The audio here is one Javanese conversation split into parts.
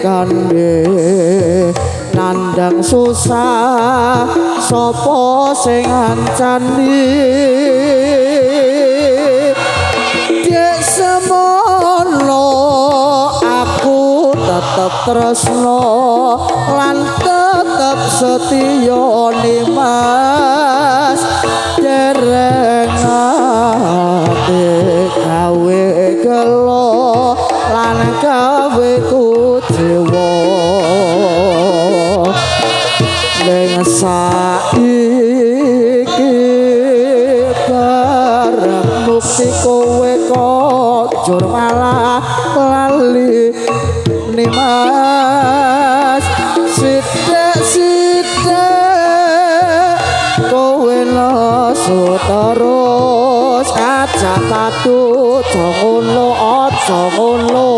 kande nandang susah sapa sing ngancani dek semono aku tetep tresno lan tetep setya Nimas dereng ate gawe gelo lan gawe kuciwa ning saiki bareng mukti kowe kok jur malah lali Nimas sithik-sithik kowe nesu terus aja padu aja ngono aja ngono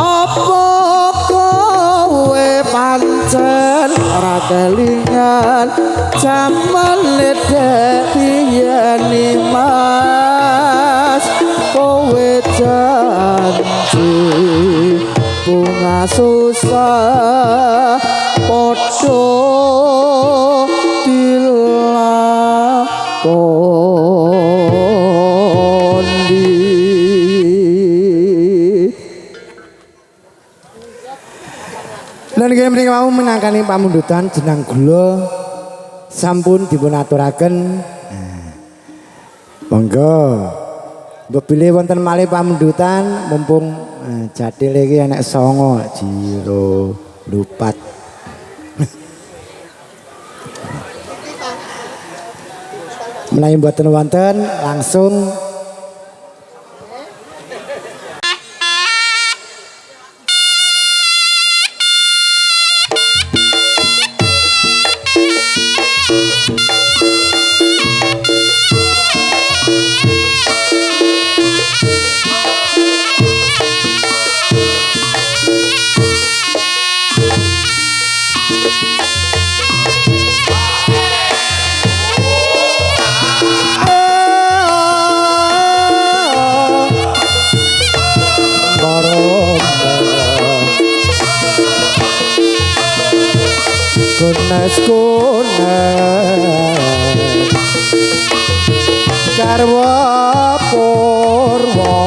apa kowe pancen ora kelingan jaman dek biyen Nimas kowe janji bunga susah padha dilakoni. Lan nggih mriki wau minangkani pamundutan jenang gula sampun dipun aturaken. Monggo. Mbok bilih wonten malih pamundutan mumpung jathil iki enek 9 jiro lupat. Menawi mboten wonten langsung Kunes kunes garwa purwa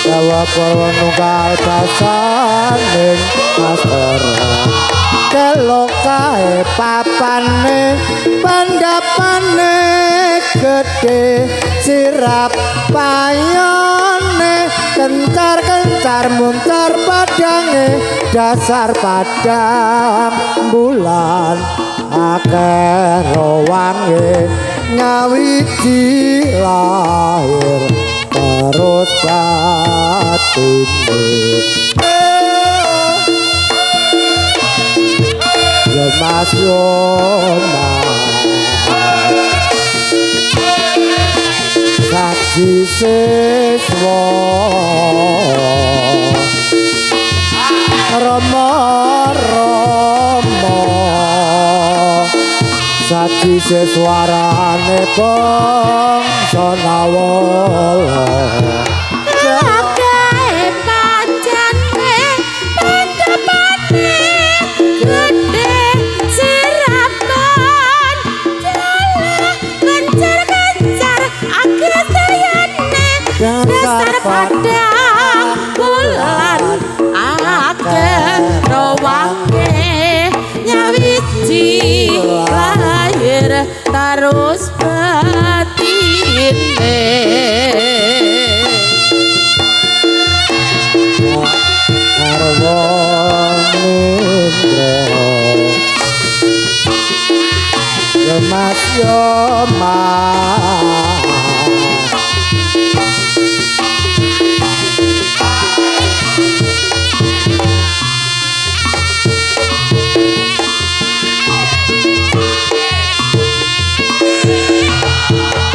garwa purwa nunggal basaning asara kelok kae papane pandapane gedhe sirap payone kencar-kencar muncar padange dasar padang bulan akeh rowange ngawiji lahir terus batine. Yo mas yo mas saji siswa Rama Rama saji siswarane bangsa Nawala. Akeh pancane pandapane gedhe sirapan jala kencar-kencar akeh sayane dasar padang bulan akeh rowange nyawiji lahir terus batine. Arwa nindra yo mas yo mas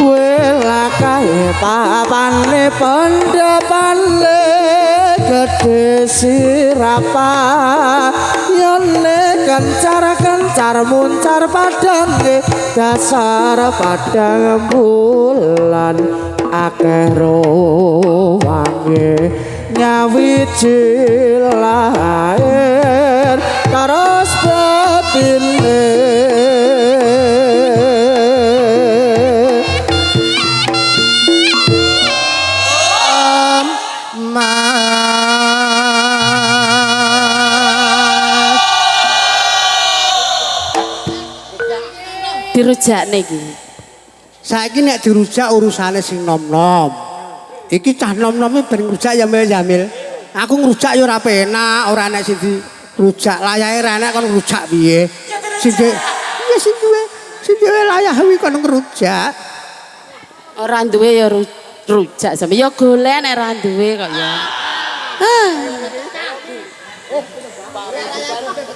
Welakae papane pendapane gedhe sirapa yone kencar-kencar muncar padange dasar padang bulan akeh rowange nyawiji lahir terus batine. Dirujakne iki. Saiki nek dirujak urusane sing nom-nom. Iki cah nom-nome ben ngrujak ya Mil ya Mil. Aku ngrujak ya ora penak, ora enek sing dirujak, layahe ora enek kon ngrujak piye. Sing ya sing duwe, sing duwe layah kuwi kon ngrujak. Ora duwe ya rujak sampe ya golek nek ora duwe kok ya.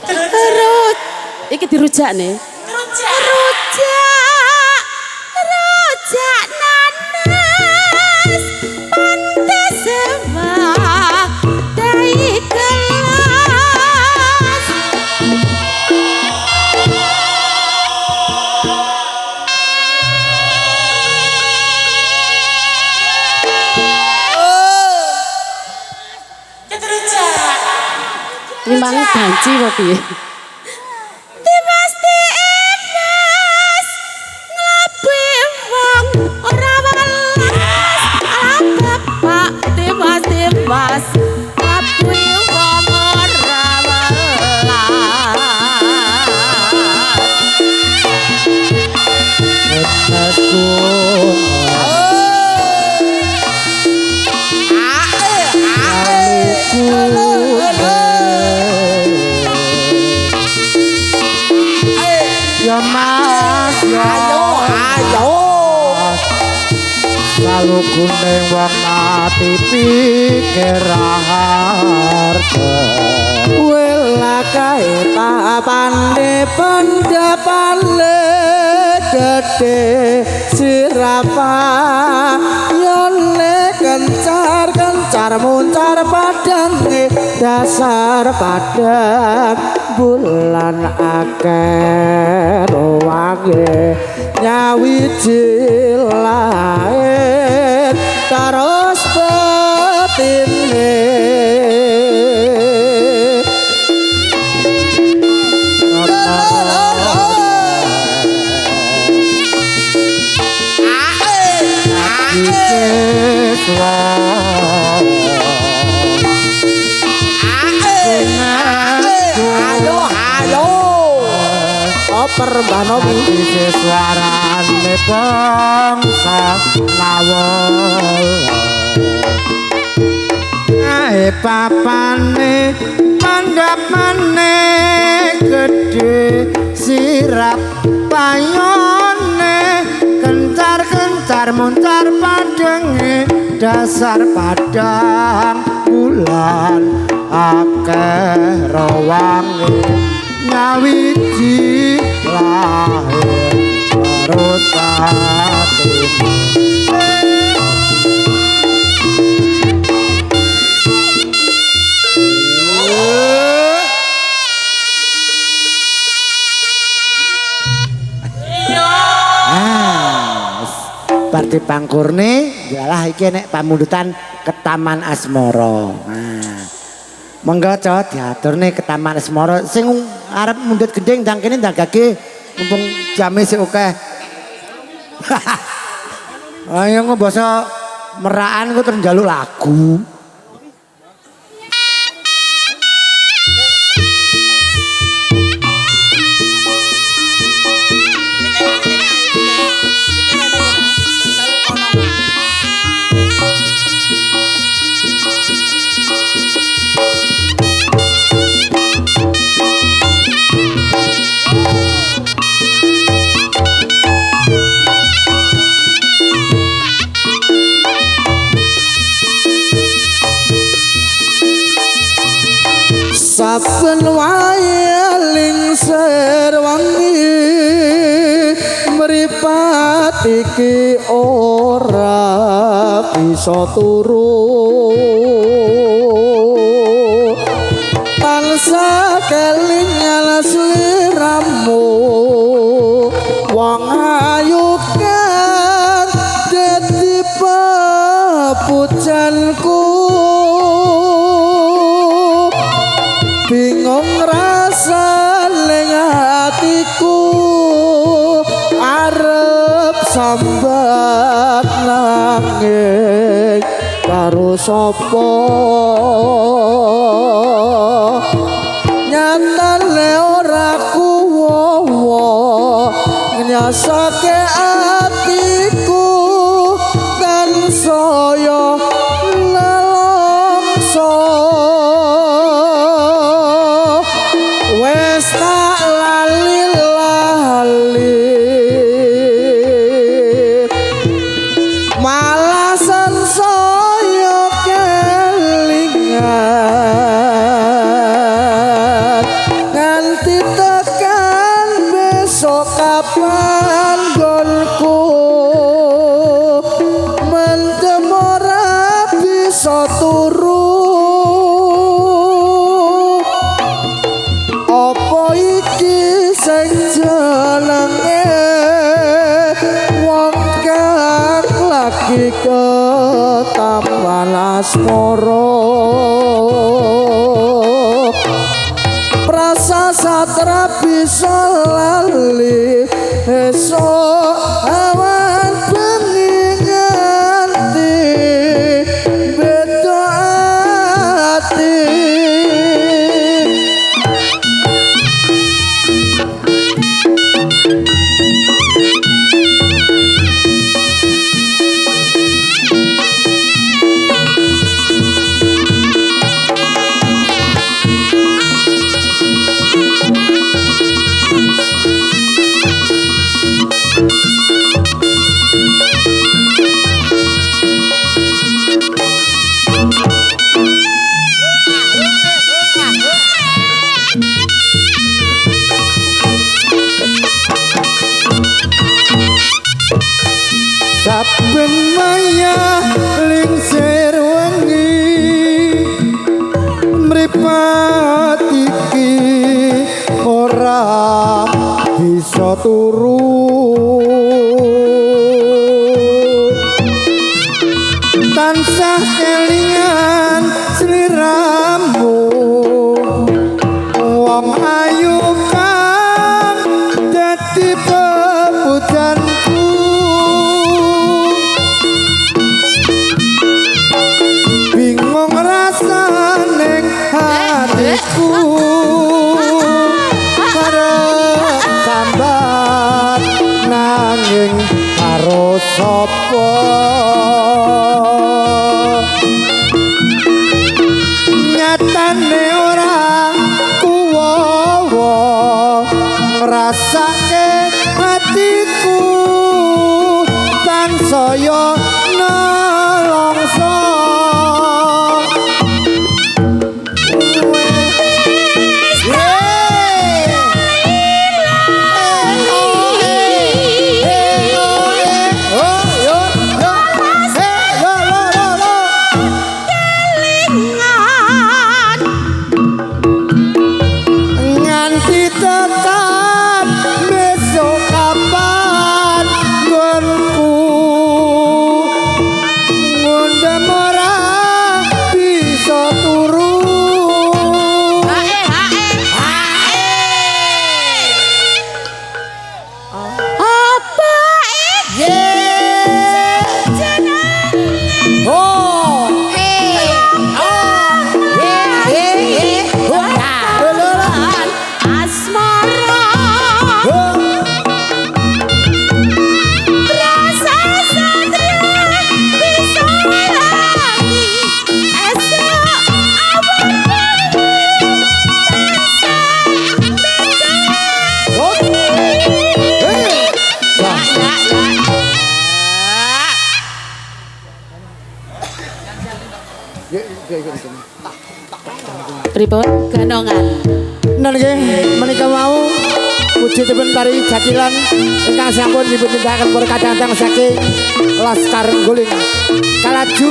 Terus iki dirujakne. Rujak, rujak nanas, pantes wadai gelas. Memang banci apa piye? Tiwas nglabuhi wong ora welas. Ya Mas, ya Ayo, ayo. Lalu kuning wong mati pikir harta. Welakae papane pendapane gedhe sirapa yone kencar kencar muncar padange dasar padang bulan akeh ruwange nyawiji lahir terus batine. Ayo, ayo. Oper Mbah Nomi. Suarane bangsa lawol. Ae papane pandapane gedhe sirap payone kencar-kencar muncar padenge dasar padang bulan akeh rawange nyawiji lahir terus batine. Bar dipangkurne yalah iki nek pamundutan ke Taman Asmara. Nah. Monggo co diaturne ke Taman Asmara sing arep mundhut gendhing ndang kene ndang gage mumpung jame sik akeh. Ayo engko basa meraan engko terus njaluk lagu. Saben wae lingsir wengi mripat iki ora bisa turu tansah kelingan sliramu wong ayu kang dadi pepujanku. sambat nanging karo sapa nyatane ora kuwowo nyasake atiku dan saya nelongso wes tak lali-lali malah saya kelingan nganti tekan besok kapan gonku mendem ora bisa turu apa iki sing jenenge wong kang lagi ketaman asmara prasa satra bisa lali esok awan bengi nganti beda ati. Saben maya lingsir wengi mripat iki ora bisa turu tansah kelingan sliramu wong ayu kang dadi pepujanku bingung rasane hatiku arep sambat nanging karo sapa nyatane ora kuwowo ngrasake hatiku tansaya nelongso. Nganti tekan besok kapan nggonku ngundem ora bisa turu. Hae hae hae. Apa iki jenenge? Oh. Asmara rasa satria bisa lali esok awan tansah beda. Ya ya ya. Pripun ganongan? Nah nggih menika wau wujudipun tari jathilan ingkang sampun dipun tindakaken para kadang saking Laskar Guling. Kalaju